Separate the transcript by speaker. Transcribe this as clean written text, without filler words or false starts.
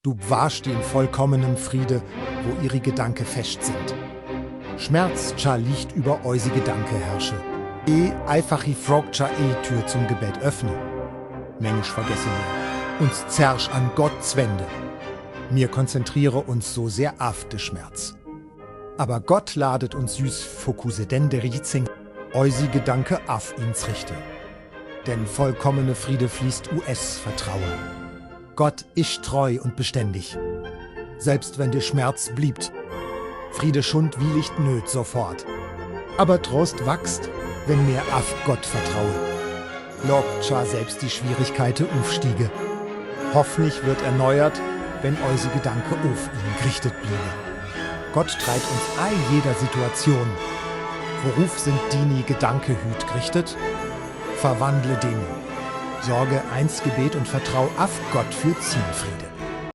Speaker 1: Du warst in vollkommenem Friede, wo ihre Gedanken fest sind. Schmerz, cha liegt über euse Gedanke herrsche. Einfach i frog cha Tür zum Gebet öffne. Mengisch vergesse mir. Uns zersch an Gottes Wende. Mir konzentriere uns so sehr auf de Schmerz. Aber Gott ladet uns süß fokuse denn der Riezing, eusi Gedanke auf ins Richte. Denn vollkommene Friede fließt Vertrauen. Gott ist treu und beständig. Selbst wenn der Schmerz bliebt, Friede schund wie Licht nöt sofort. Aber Trost wächst, wenn mir auf Gott vertraue. Lobt zwar selbst die Schwierigkeiten aufstiege. Hoffentlich wird erneuert, wenn euse Gedanke auf ihn gerichtet bliebe. Gott treibt uns all jeder Situation. Woruf sind dini Gedanke hüt gerichtet? Verwandle Dinge. Sorge eins Gebet und vertrau auf Gott für Zielfriede.